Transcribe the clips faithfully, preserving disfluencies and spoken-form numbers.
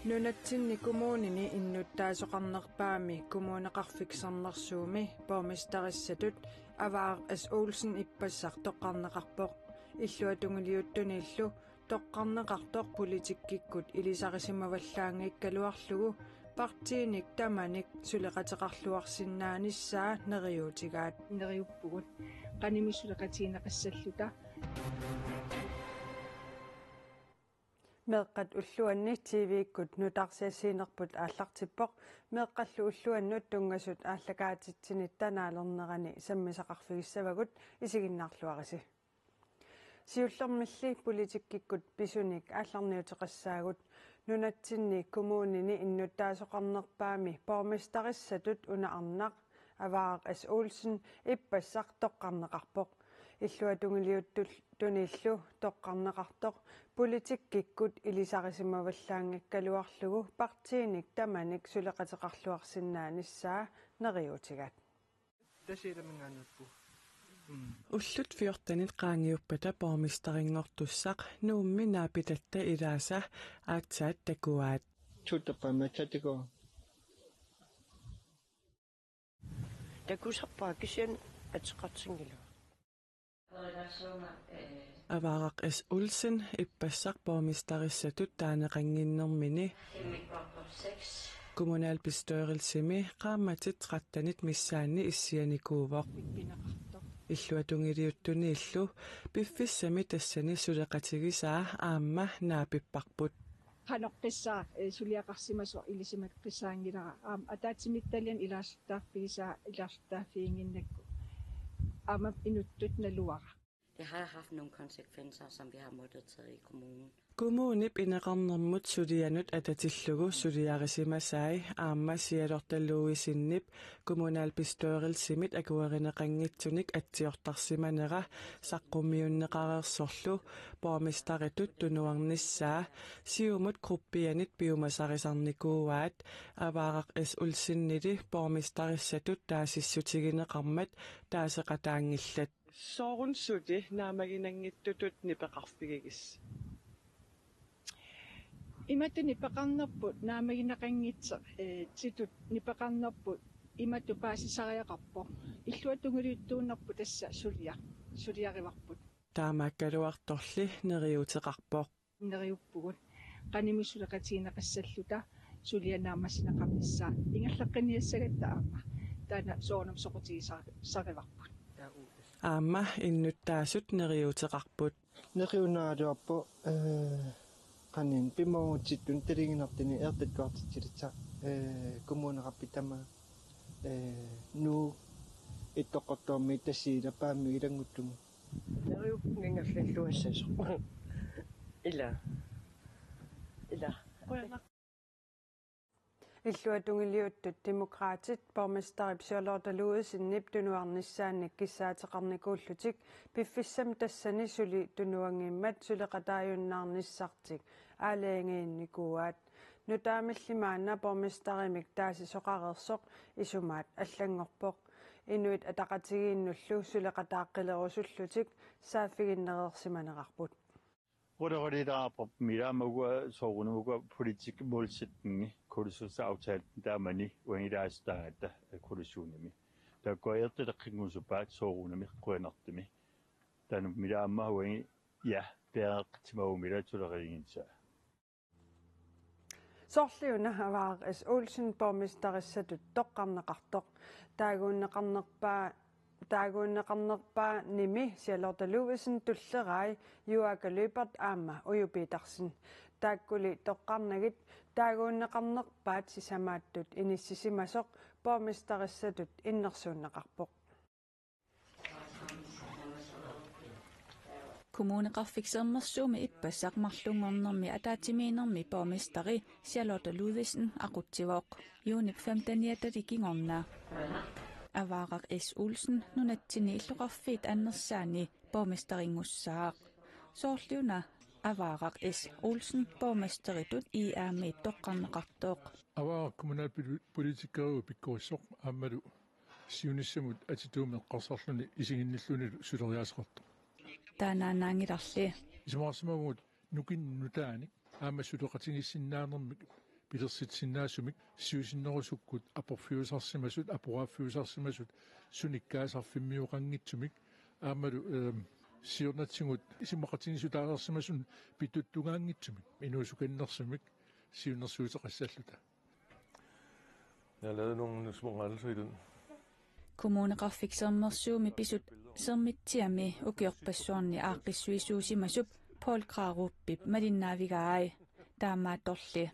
Nunatsinni kommunini innuttaasoqarnerpaami Kommuneqarfik Sermersuumi borgmesterissatut Avaaraq S. Olsen ippassaq toqqarneqarpoq. Illuatungiliuttunillu toqqarneqartoq politikkikkut ilisarisimavallaanngikkaluarlugu partiinik tamanik suleqateqarluarsinnaanissaa neriuutigaat. Neriuppugut qanimut suleqatigineqassalluta. Meeqqat ulluanni T V-kkut nutaarsiassiinerput aallartippoq. Meeqqallu ulluannut tunngasut aallakaatitsinitta naalernerani sammisaqarfigissavagut, isiginnaarluarisi. Siullermilli politikkikkut pisunik aallarniuteqassaagut. Nunatsinni kommunini innuttaasoqarnerpaami borgmesterissatut una arnaq Avaaraq S. Olsen ippassaq toqqarneqarpoq. Illuatungiliuttunillu toqqarneqartoq politikkikkut ilisarisimavallaanngikkaluarlugu partiinik tamanik suleqateqarluarsinnaanissaa neriuutigaat. Tasiilaminngaanneerpoq. Mm. Ullut fjortenit qaangiuppata borgmesterinngortussaq Nuummi naapitatta ilaasa aatsaat takuaat. Tuttappaammi aatsaat takuaat. Takusarpara kisianni ateqartinngilara. Avaaraq S. Olsen ippassaq borgmesterissatut taaneqannginnermini kommunalbestyrelsimi qaammatit trettenit missaanni issianikuuvoq. Illuatungiliuttuniillu piffissami tassani suleqatigisaa aamma naapipparput. Qanoq qissaa, eh, suliaqarsimasoq ilisimaqqissaanngilara. Aamma ataatsimiititaliani ilaasartaaffigisaa ilaasartaaffiginnginnakku. Aamma inuttut naluara. Det har haft nogle konsekvenser, som vi har måttet tage i kommunen. Kommunip ineqarnermut sulianut atatillugu suliarisimasai aamma Charlotte Louisenip kommunalbestyrelsimit akuerineqanngitsunik atsiortarsimanera saqqummiunneqareersorlu borgmesteritut tunuarnissaa Siumut gruppianit piumasarisarnikuuaat. Avaaraq S. Olsenili borgmesterissatut taasissutigineqarmat taaseqataanngillat. Soorunami suli naammaginanngitsutut nipeqarfigigisi? Imatut nipeqarnerput naammagineqanngitsoq, eh, titut nipeqarnerput imatut paasisariaqarpoq. Illuatungiliuttuunerput tassa suliaq, suliarivarput. Taamaakkaluartorli neriuuteqarpoq. Neriuppugut qanimut suleqatigineqassalluta suliaq naammassineqarnissaa ingerlaqqinniassagatta aamma. Taanna soorunami soqutigisarivarput. Aamma innuttaasut neriuuteqarput. Neriunaraluarpoq, eh, qanimut pimoorutsittut taliginartuni ertattuartitsilitsa, eh, kommuneqarfik tamaat, eh, Nuuk, Ittoqqortoormiit Tasiilaq Paamiut ilannguttumut. Neriuppunga ingerlalluassasoq. Ila. Ila. Illuatungiliuttut Demokraatit borgmesterip Charlotte Louisenip tunuarnissaannik kissaateqarnikuullutik piffissami tassani suli tunuanngimmat suleqataajunnaarnissartik aalajangiinnikuuaat. Nutaamilli maanna borgmesterimik taasisoqareersoq isumaat allanngorpoq. Inuit Ataqatigiinnullu suleqataaqqilerusullutik saaffiginnereersimanerarput. Qulequlilaaqqap milaamagua soorunami ukua politik målsætningi koalitionsaftalen taamani uangilaasutaagatta koalitionimi. Taakku ajortut eqqunngusuppaat soorunami qujanartumik. Taanna milaamma uangi ja peeqqatsimaumila tuleriinginsa. Soorliuna Avaaraq S. Olsen borgmesterissatut toqqarneqartoq. Taaguunneqarnerpaa, taaguunneqarnerpaanimi Charlotte Louisen tullerai Juaaka Lyberth aamma Uju Petersen. Taakkuli toqqarnagit taaguunneqarnerpaat sisamaattut inissisimasoq borgmesterissatut innersuunneqarpoq. Kommuneqarfik Sermersuumi ippassaq marlunngornermi ataatsimiinnermi borgmesteri Charlotte Ludvigsen aqutsivoq juunip femteniatali kingorna. Avaaraq S. Olsen nunatsinni illoqarfiit annersaanni borgmesterinngussaasoq. Soorliuna Avaaraq S. Olsen borgmesteritut I A-miit toqqarneqartoq. Avaaraq kommunalpolitikeriuvoq pikkorissoq aammalu siunissamut atituumik eqqarsarluni isiginnillunilu suleriaaseqartoq. Taannaannaanngilarli. Isumaqarsimavugut nukinnik nutaanik aamma suleqatigiissinnaanermik pilersitsisinnaasumik siusinnerusukkut aporfiusarsimasut, aporaaffiusarsimasut sunikkaasarfimmioqanngitsumik aammalu, ehm, siornatigut isumaqatigiissutaasarsimasunut pituttugaanngitsumik inuusukannersumik siunnersuuteqassalluta. Jeg har lavet nogle små rettelser i den. Kommuneqarfik Sermersuumi pisut Sermitsiami ukiorpassuarni aaqqissuisuusimasup Poul Krarupip malinnaavigai taamaattorli.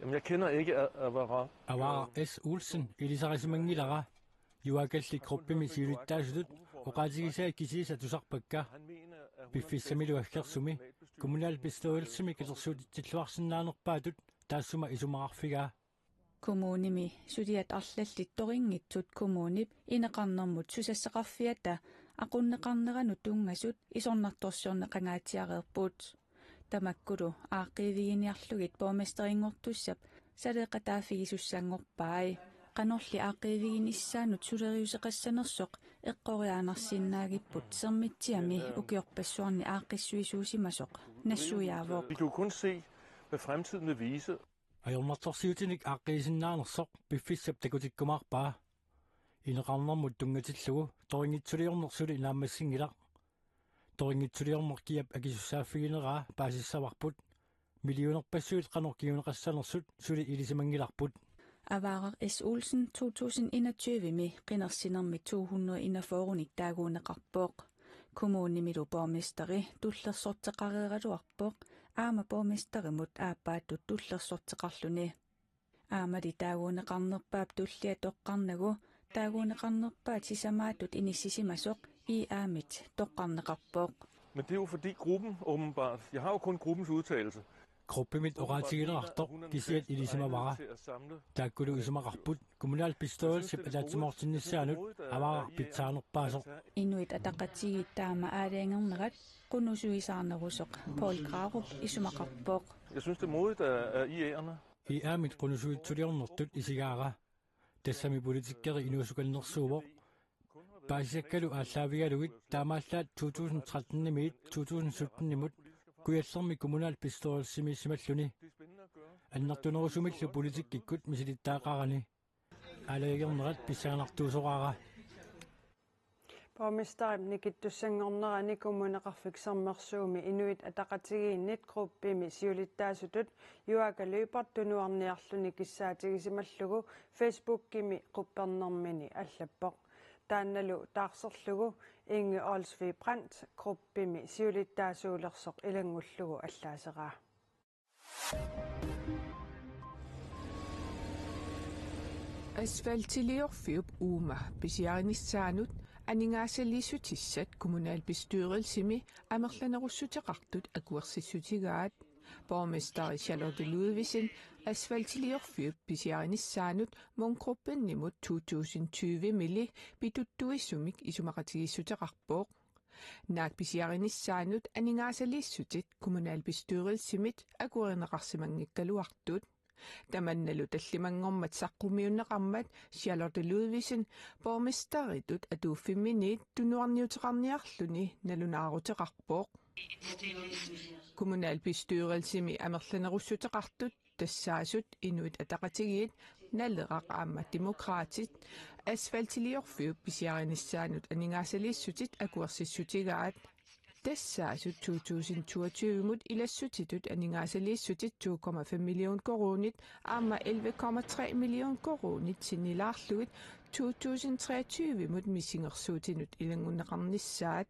Jamen, jeg kender ikke A-, Avara. Avara S. Olsen ilisarisimanngilara. Juaakalli gruppimi siulittaasutut oqaatigisai kisiisa tusarpakka. Piffissamilu aggersumi kommunalbestyrelsimi katersuutitsilluarsinnaanerpaatut taassuma isumaqarfigaa. Kommunimi suliat arlallit torinngitsut kommunip ineqarnermut susassaqarfiata aqunneqarneranut tunngasut isornartorsiorneqangaatsiareerput. Tamakkulu aaqqiiviginiarlugit borgmesterinngortussap saleeqataaffigisussanngorpai. Qanorli aaqqiiviginissaanut suleriuseqassanersoq eqqoriaannarsinnaagipput Sermitsiami ukiorpassuarni aaqqissuisuusimasoq nassuiaavoq. Vi kan jo kun se, hvad fremtiden vil vise. Ajornartorsiutinik aaqqiisinnaanersoq piffissap takutikkumaarpaa. Ineqarnermut tunngatillugu torinngitsuliorneq suli naammassinngilaq. Torinngitsuliorneq kiap akisussaaffigineraa paasissavarput. Millionerpassuit qanoq kinguneqassanersut suli ilisimanngilarput. Avara S. Olsen to tusind enogtyve-mi qinersinermi to hundrede enogfyrre-nik taaguunneqarpoq. Kommunimilu borgmesteri tullersorteqareeraluarpoq, aamma borgmesterimut aappaattut tullersorteqarluni. Aammali taaguunneqarnerpaap tullia toqqarnagu taaguunneqarnerpaat sisamaatut inissisimasoq I A-mit toqqarneqarpoq. Men det er jo fordi gruppen åbenbart, jeg har jo kun gruppens udtalelse. Gruppimit oqaatigilerartoq kisiat ilisimavara. Taakkulu isumaqarput kommunalbestyrelsip ataatsimoortinnissaanut Avara pitsaanerpaasoq. Inuit Ataqatigiit taama aalajangernerat qunusuisaarnerusoq Poul Krarup isumaqarpoq. Jeg synes, det er modigt af, af I A-erne. I A-mit qunusuitsuliornertut isigaara. Tassami politikkeri inuusukannersuuvoq. Paasisakkalu aallaavigalugit taamaallaat to tusind tretten-imiit to tusind sytten-imut Kujallermi kommunalbestyrelsimiissimalluni. Annertunerusumillu politikkikkut misilittagaqarani. Aalajangernerat pissanganartuusoraara. Borgmesterip nikittussanngornerani Kommuneqarfik Sermersuumi Inuit Ataqatigiinnit gruppimi siulittaasutut Juaaka Lyberth tunuarniarluni kissaatigisimallugu Facebookimi quppernermini allappoq. Taannalu taarserlugu Inge Olsvig Brandt gruppimi siulittaasuulersoq ilanngullugu allaaseraa. Asfaltiliorfiup uuma pisiarinissaanut aningaasaliissutissat kommunalbestyrelsimi amerlanerussuteqartut akuersissutigaat. Borgmester Charlotte Ludvigsen asfaltiliorfiup pisiarinissaanut Munk Gruppeniimut to tusind tyve-mili pituttuisumik isumaqatigiissuteqarpoq. Naak pisiarinissaanut aningaasaliissutit kommunalbestyrelsimit akuerineqarsimanngikkaluartut. Tamannalu tallimanngormat saqqummiunneqarmat Charlotte Ludvigsen borgmesteritut atuuffimminiit tunuarniuteqarniarluni nalunaaruteqarpoq. Kommunalbestyrelsimi amerlanerussuteqartut tassaasut Inuit Ataqatigiit, Naleraq aamma Demokraatit asfaltiliorfiup pisiarinissaanut aningaasaliissutit akuersissutigaat. Tassaasut to tusind toogtyve-mut ilassutitut aningaasaliissutit to komma fem million koruunit aamma elleve komma tre million koruunit sinnilaarlugit to tusind treogtyve-mut missingersuutinut ilanngunneqarnissaat.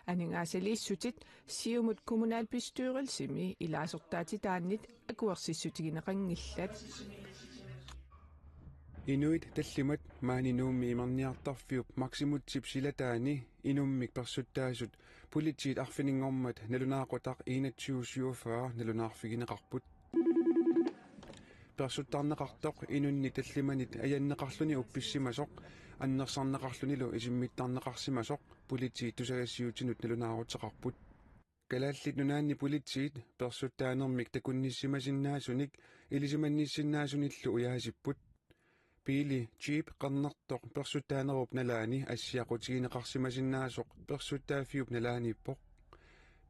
Aningaasaliissutit Siumut kommunalbestyrelsimi ilaasortaatitaannit akuersissutigineqanngillat. Inuit tallimat maani Nuummi imerniartarfiup Maximutsip silataani inummik persuttaasut politiit arfininngormat nalunaaqutaq enogtyve syvogfyrre nalunaarfigineqarput. Persuttaarneqartoq inunnik tallimanit ajanneqarluni uppissimasoq, annersarneqarlunilu isimmittarneqarsimasoq politiit tusagassiuutinut nalunaaruteqarput. Kalaallit Nunaanni politiit persuttaanermik takunnissimasinnaasunik ilisimannissinnaasunillu ujaasipput. Biili Jeep qernertoq persuttaanerup nalaani assiaqutigineqarsimasinnaasoq persuttaaffiup nalaaniippoq.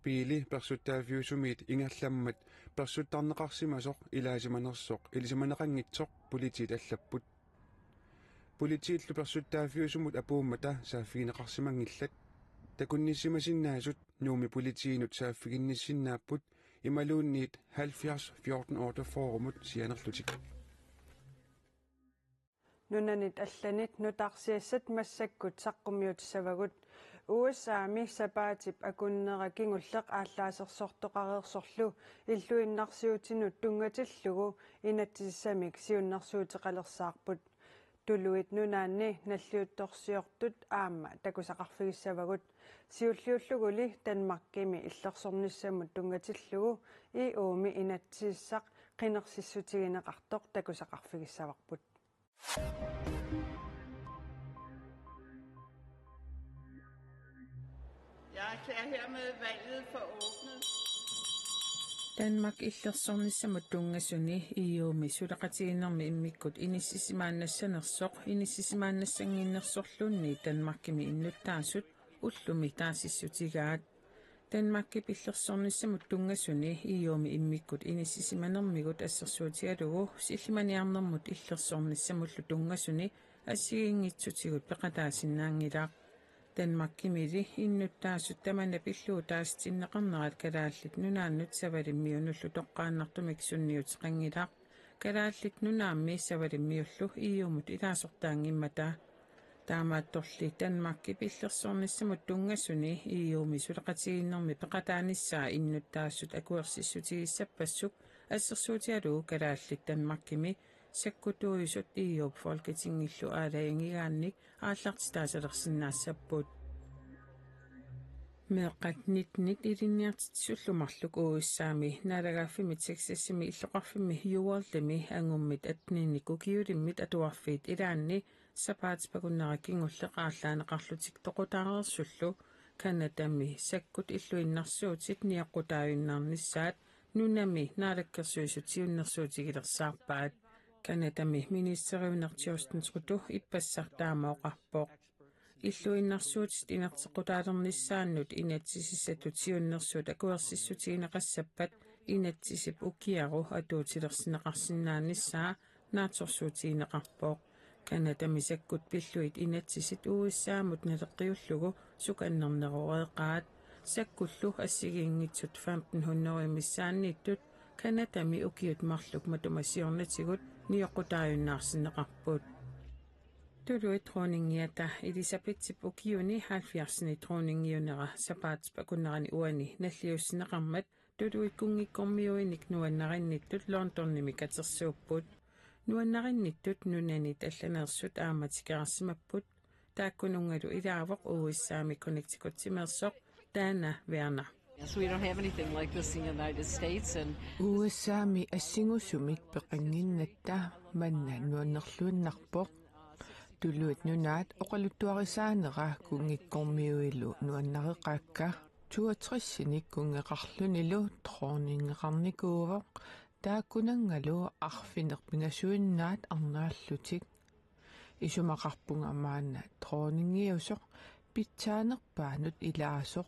biili persuttaaffiusumit ingerlammat persuttarneqarsimasoq ilaasimanersoq ilisimaneqanngitsoq politiit allapput. Politiillu persuttaaffiusumut apuummata saaffigineqarsimanngillat. Takunnissimasinnaasut Nuummi politiinut saaffiginnissinnaapput imaluunniit halvfjerds fjorten otteogfyrre-mut sianerlutik. Nunanit allanit nutaarsiassat massakkut saqqummiutissavagut. U S A-mi sapaatip akunnera kingulleq aallaasersortoqareersorlu illuinnarsiutinut tunngatillugu inatsisissamik siunnersuuteqalersaarput. Tuluit Nunaanni nalliuttorsiortut aamma takusaqarfigissavagut. Siulliulluguli Danmarkimi illersornissamut tunngatillugu E U-mi inatsisissaq qinersissutigineqartoq takusaqarfigissavarput. Jeg erklærer hermed valget for åbnet. Danmark illersornissamut tunngasuni E U-mi suleqatigiinnermi immikkut inissisimaannassanersoq inissisimaannassannginnersorluunniit Danmarkimi innuttaasut ullumi taasissutigaat. Danmarkip illersornissamut tunngasuni E U-mi immikkut inissisimanermigut assersuutigalugu sillimaniarnermut illersornissamullu tunngasuni assigiinngitsutigut peqataasinnaanngilaq. Danmarkimili innuttaasut tamanna pillugu taasitinneqarnerat Kalaallit Nunaannut Savalimmiunullu toqqaannartumik sunniuteqanngilaq. Kalaallit Nunaammi Savalimmiullu E U-mut ilaasortaanngimmata. Taamaattorli Danmarkip illersornissamut tunngasuni E U-mi suleqatigiinnermi peqataanissaa innuttaasut akuersissutigissappassuk assersuutigalugu Kalaallit Danmarkimi sakkutuujusut E U-p Folketingillu aalajangigaannik aallartitaasalersinnaassapput. Meeqqat nittenit ilinniartitsisullu marluk U S A-mi naalagaaffimmit Texasimi illoqarfimmi Uvalde-mi angummit atteninik ukiulimmit atuarfiit ilaanni sapaatip akunnera kingulleq aallaaneqarlutik toqutaareersullu Canadami sakkut illuinnarsiutit nioqqutaajunnaarnissaat nunami Naalakkersuisut siunnersuutigilersaarpaat. Canadami ministeriuneq Justin Trudeau ippassaq taama oqarpoq. Illuinnarsiutit inerteqqutaalernissaannut inatsisissatut siunnersuut akuersissutigineqassappat inatsisip ukiaru atuutilersinneqarsinnaanissaa naatsorsuutigineqarpoq. Canadami sakkut pillugit inatsisit U S A-mut naleqqiullugu sukannerneroreeqaat. Sakkullu assigiinngitsut femten hundrede missaanniittut Canadami ukiut marluk matuma siornatigut nioqqutaajunnaarsinneqarput. Tuluit dronningiata Elisabethip ukiuni halvfjerdsini dronningiunera sapaatip akunnerani uani nalliussinneqarmat tuluit kunngikkormiuinik nuannarinnittut Londonimi katersuupput. Nuannarinnittut nunanit allaneersut aamma tikeraarsimapput. Taakkununngalu ilaavoq U S A-mi Connecticutimeersoq Dana Werner. Yes, we don't have anything like this in the United States, and U S A-mi assingusumik peqannginnatta manna nuannerluinnarpoq. Tuluit Nunaat oqaluttuarisaanera kunngikkormiuilu nuannareqaakka. Toogtresinik kunngeqarlunilu dronningeqarnikuuvoq, taakkunanngalu arfineq-pingasuinnaat arnaallutik. Isumaqarpunga maanna dronningiusoq pitsaanerpaanut ilaasoq.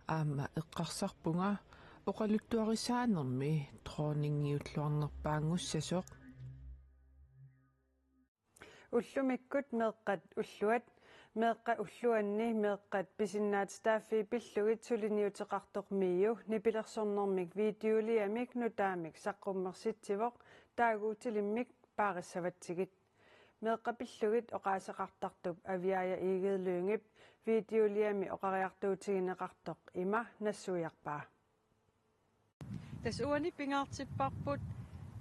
Aamma eqqarsarpunga oqaluttuarisaanermi dronningiulluarnerpaanngussasoq. Ullumikkut meeqqat ulluat. Meeqqat ulluanni meeqqat pisinnaatitaaffii pillugit suliniuteqartoq MIO nipilersornermik videoliamik nutaamik saqqummersitsivoq taaguutilimmik paarissavatsigit. Meeqqat pillugit oqaaseqartartup Aviaja Egede Lyngep videoliami oqariartuutigineqartoq ima nassuiarpaa. Tassa uani pingaartipparput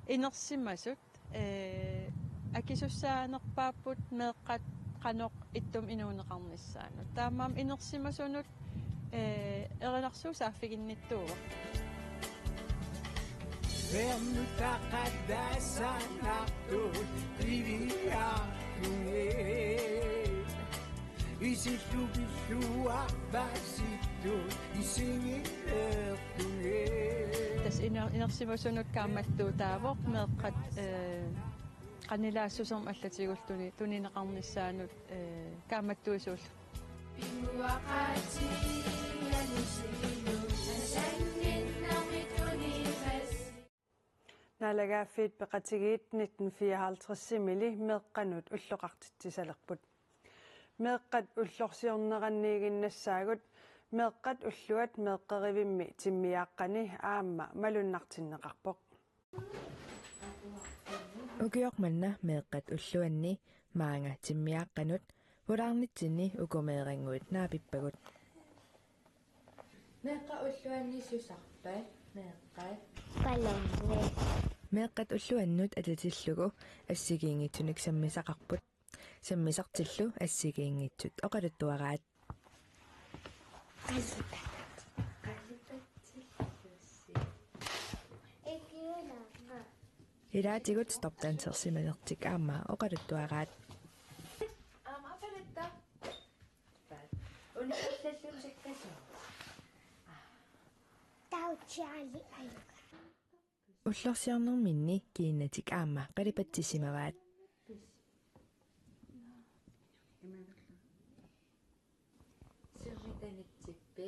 inersimasut, ee, akisussaanerpaapput meeqqat qanoq ittumik inuuneqarnissaannut. Taamaammat inersimasunut, ee, erinarsuup saaffiginnittuuvoq. Vermutaqadaasaanartut qiviartunngit. Isillugilluarpaasittut isigileertunngit. Tassa iner-, inersimasunut kaammattuutaavoq meeqqat, ee, qanilaassusermik allatigullu tuni-, tunineqarnissaannut, ee, kaammattuisuullu. Piuaqaatiingalusilu Naalagaaffiit Peqatigiit nitten fireoghalvtredsimiilli meeqqanut ulloqartitsisalerput. Meeqqat ullorsiorneranniiginnassaagut, meeqqat ulluat meeqqerivimmi timmiaaqqani aamma malunnartinneqarpoq. Ukioq manna meeqqat ulluanni maanga timmiaaqqanut pulaarnitsinni uku meerannguit naapippagut. Meeqqat ulluanni susarpat meeqqat? Balloni. Meeqqat ulluannut atatillugu assigiinngitsunik sammisaqarput. Sammisartillu assigiinngitsut oqaluttuaraat. Ilaatigut stopdansersimanertik aamma oqaluttuaraat. Aamma apalatta. Una illallutik kasu. Tautsiali aluga. Ullorsiornerminni kiinatik aamma qalipatsisimavaat. Sirritanitsippi.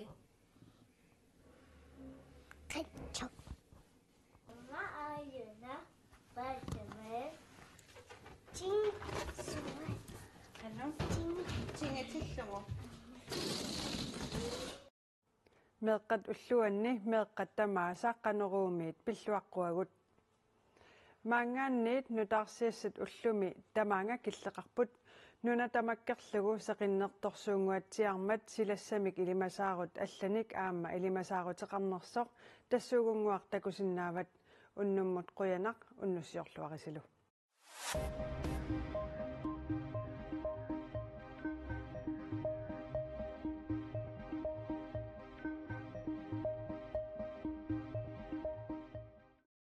Qatsoq. Amma aajuna paatame. Ting suat. Anu? Ting. Tingatillugu. Meeqqat ulluanni meeqqat tamaasa Qanoruumiit pilluaqquagut. Maanngaanniit nutaarsiassat ullumi tamaanga killeqarput. Nuna tamakkerlugu seqinnertorsuunnguatsiarmat silassamik ilimasaarut allanik aamma ilimasaaruteqarnersoq tassuugunnguaq takusinnaavat. Unnummut qujanaq, unnussiorluarisilu.